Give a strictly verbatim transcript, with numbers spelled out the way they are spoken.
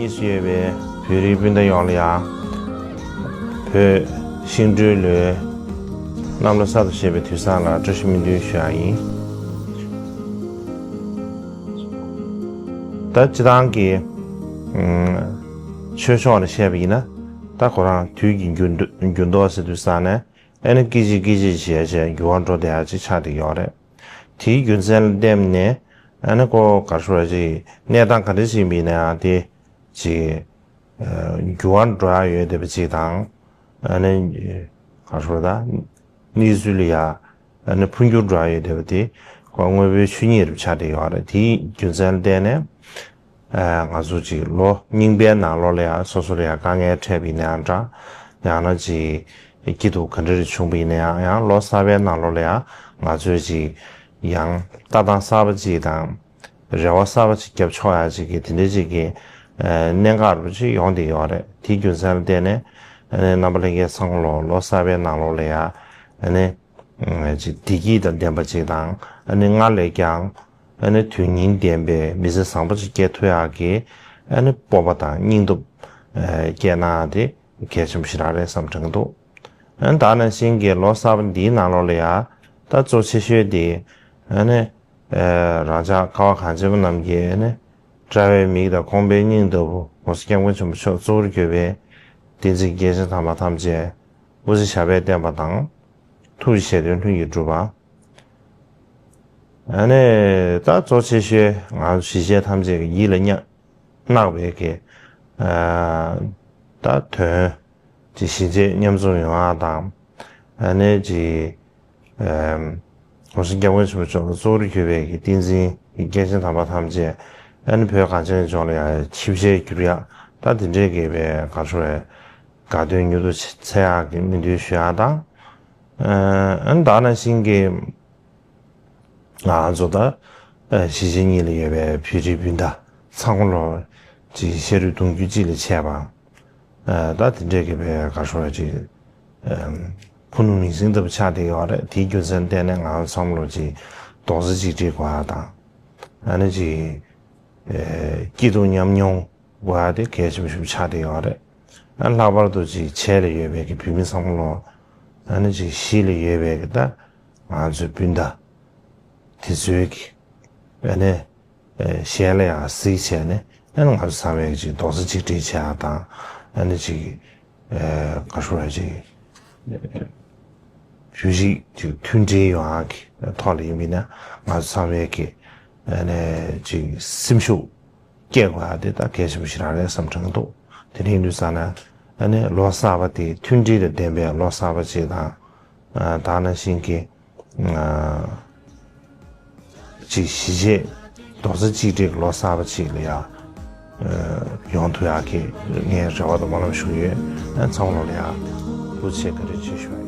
ཡོད་པའི་བོད་རིགས་སྤུན་ཟླ་ཡོངས་ལ་ཡང་བོད་ཤིང་སྦྲུལ་ལོའི་གནམ་ལོ་གསར་དུ་བཞད་པའི་དུས་བཟང་ལ་བཀྲ་ཤིས་སྨོན་འདུན་ཞུ་ཡ་ཡིན། ད་སྤྱིར་བཏང་གི་ཨམ་ཆོས་ཕྱོགས་ནས་བཤད་པ་ཡིན་ན། ད་ཁོ་རང་དུས་ཀྱི་འགྱུར་འགྱུར་ལྡོག་ཟེར་དུས་ཙང་ནས་ཨ་ནི་སྐད་ཅིག་སྐད་ཅིག་བྱས་བྱས་འགྱུར་བ་འགྲོ་བསྡད་ཡ་ཅིག་ཆགས་བསྡད་ཡོད་རེད། དེའི་རྒྱུ་མཚན་ལ་བརྟེན་ནས་ཨ་ནི་ཁོ་ག་རེ་ཞུ་དགོས་རེད། གནས་སྟངས་ག་འདྲ་ཞིག་ཡིན་པ་ཡིན་ན་ཡང་དེ་ཅིག་འགྱུར་བ་འགྲོ་ཡ་ཡོད་བསྡད་པ་ཅིག་དང་། ཨ་ནི་ག་རེ་ཞུ་དགོས་རེད། གནས་ཚུལ་ལ་ཡ་ཨ་ནི་འཕོ་འགྱུར་འགྲོ་ཡ་ཡོད་བསྡད་པ་དེ་ཁོ་དངོས་པོའི་ཆོས་ཉིད་རུ་ཆགས་བསྡད་ཡོད་རེད། དེའི་རྒྱུ་མཚན་ལ་བརྟེན་ནས་ཨ་ང་ཚོ་ཅིག་ལོ་རྙིང་པའི་ནང་ལོགས་ལ་ཡ་སོ་སོ་ལ་ཡ་དཀའ་ངལ་འཕྲད་པ་ཡིན་ན་ཡང་འདྲ། ཡང་ན་ཅིག་སྐྱིད་སྡུག་ག་འདྲ་རེ་བྱུང་པ་ཡིན་ན་ཡང་། ཡང་ལོ་གསར་པའི་ནང་ལོགས་ལ་ཡ་ང་ཚོས་ཅིག་ཡང་ལྟ་སྟངས་གསར་པ་ཅིག་དང་། རེ་བ་གསར་པ་ཅིག་བརྒྱབ་ཆོག་ཡ་ཅིག་གི་དེ་འདྲའི་ཅིག་གི་ཨ་གནད་འགག་རུ་ཅིག་ཡོང་བསྡད་ཡོད་རེད། དེའི་རྒྱུ་མཚན་ལ་བརྟེན་ནས་ཨ་ནི་རྣམ་པ་ལྷན་རྒྱས་ཚང་མ་ལོ་ལོ་གསར་པའི་ནང་ལོགས་ལ་ཡ་ཨ་ནི་ཨ་ཅིག་བདེ་སྐྱིད་དང་ལྡན་པ་ཅིག་དང་། ཨ་ནི་སྔར་ལས་ཀྱང་ཨ་ནི་དོན་སྙིང་ལྡན་པའི་མི་ཚེ་བཟང་པོ་ཅིག་སྐྱེལ་ཐུབ་ཡག་གི་ཨ་ནི་སྤོབས་པ་དང་སྙིང་སྟོབས་ཨ་སྐྱེས་གནང་ཡ་དེ་གལ་ཆེན་པོ་ཞེ་དྲག་རེད་བསམ་དྲན་གྱི་འདུག་ཨ་ནི་ད་ནང་བཞིན་གྱི་ལོ་གསར་པ་འདིའི་ནང་ལོགས་ལ་ཡ་ད་གཙོ་ཆེ་ཤོས་དེ་ཨ་ནི་ཨ་རང་ཅག་ཀ་བ་གངས་ཅན་པ་རྣམས་ཀྱི་ཨ་ནི་དཔྲལ་བའི་མིག་དང་ཁོང་པའི་སྙིང་ལྟ་བུ་༸གོང་ས་༸སྐྱབས་མགོན་ཆེན་པོ་མཆོག་གཙོ་བོར་གྱུར་པའི་བསྟན་འཛིན་སྐྱེས་ཆེན་དམ་པ་ཐམས་ཅད་སྐུ་ཚེ་ཞབས་པད་བརྟན་པ་དང་། ཐུགས་ཀྱི་བཞེད་དོན་ལྷུན་གྱིས་གྲུབ་པ། ཨ་ནི་ད་གཙོ་ཆེ་ཤོས་ང་ཚོ་གཞིས་བྱེས་ཐམས་ཅད་ཀྱི་ཡིད་ལ་བརྣག་པའི་གི་ཨ་ད་དོན་གྱི་གཞིས་བྱེས་མཉམ་འཛོམས་ཡོང་ཡ་དང་། ཨ་ནི་ཅིག་ཨ་༸གོང་ས་༸སྐྱབས་མགོན་ཆེན་པོ་མཆོག་གཙོ་བོར་གྱུར་པའི་གི་བསྟན་འཛིན་གྱི་སྐྱེས་ཆེན་དམ་པ་ཐམས་ཅད་ཨ་ནི་བོད་གངས་ཅན་ལྗོངས་ལ་ཡ་ཆིབས་ཞལ་བསྒྱུར་ཡ། ད་དེ་འདྲའི་གི་བའི་ག་རེ་ཞུ་དགོས་རེད། དགའ་སྟོན་མྱུར་དུ་ཚེ་ཡག་གི་སྨོན་འདུན་ཞུ་ཡག་དང་། ཨ་ནི་ད་ནང་བཞིན་གྱི་ང་ཚོ་ད་གཞིས་བྱེས་གཉིས་ལ་ཡོད་པའི་བོད་རིགས་སྤུན་ཟླ་ཚང་མ་ལོ་ཅིག་ཤ་རུས་གདུང་རྒྱུད་གཅིག་ལས་ཆད་པ། ད་དེ་འདྲའི་གི་བའི་ག་རེ་ཞུ་དགོས་རེད། ཅིག་ཕུ་ནུ་མིང་སྲིང་ལྟ་བུ་ཆགས་བསྡད་ཡོད་རེད། དེའི་རྒྱུ་མཚན་བརྟེན་ནས་ང་ཚོ་ཚང་མ་ལོ་ཅིག་རྡོག་རྩ་གཅིག་སྒྲིལ་དགོས་ཡ་དང་། ཨ་ནི་ཅིག་སྐྱིད་སྡུག་མཉམ་མྱོང་དགོས་ཡ་དེ་གལ་ཆེན་པོ་ཞིག་ཆགས་བསྡད་ཡོད་རེད། ཨ་ལྷག་པར་དུ་ཅིག་བྱེས་ལ་ཡོད་པའི་གི་བོད་མི་ཚང་མ་ལོ། ཨ་ནི་ཅིག་གཞིས་ལ་ཡོད་པའི་གི་ད་ང་ཚོའི་སྤུན་ཟླ་དེ་ཚོའི་གི་ཨ་ནི་ཨ་གཞས་ལ་ཡང་གཟིགས་བྱས་ནས། ཨ་ནི་ང་ཚོ་ཚང་མས་ཅིག་རྡོག་རྩ་གཅིག་སྒྲིལ་བྱེད་ཡ་དང་། ཨ་ནི་ཅིག་ཨ་ག་རེ་ཞུ་དགོས་རེད། ཅིག་བོད་རིགས་ཅིག་མཐུན་སྒྲིལ་ཡོང་ཡག་གི་ཐོག་ལ་ཡིན་པ་ཡིན་ན། ང་ཚོ་ཚང་མས་ཀྱི་ཨ་ནི་ཅིག་སེམས་ཤུགས་སྐྱེད་དགོས་ཡ་དེ་ད་གལ་ཆེན་པོ་ཞིག་རང་རེད་བསམ་དྲན་གྱི་འདུག་དེ་རིང་དུས་ཙ་ན་ཨ་ནི་ལོ་གསར་པ་དེ་མཐུན་སྒྲིལ་དང་ལྡན་པའི་ལོ་གསར་པ་ཅིག་དང་། ཨ་ད་ནང་བཞིན་གྱི་ཨ་ཅིག་གཞིས་བྱེས་རྡོག་རྩ་གཅིག་སྒྲིལ་གྱི་ལོ་གསར་པ་ཅིག་ལ་ཡ་ཨ་ཡོང་ཐུབ་ཡག་གི་ངའི་རེ་བ་དང་སྨོན་ལམ་ཞུ་གི་ཡོད། ཨ་ཚང་མ་ལོ་ལ་ཡ་ཐུགས་རྗེ་ཆེ། བཀའ་དྲིན་ཆེ་ཞུ་བ་ཡིན།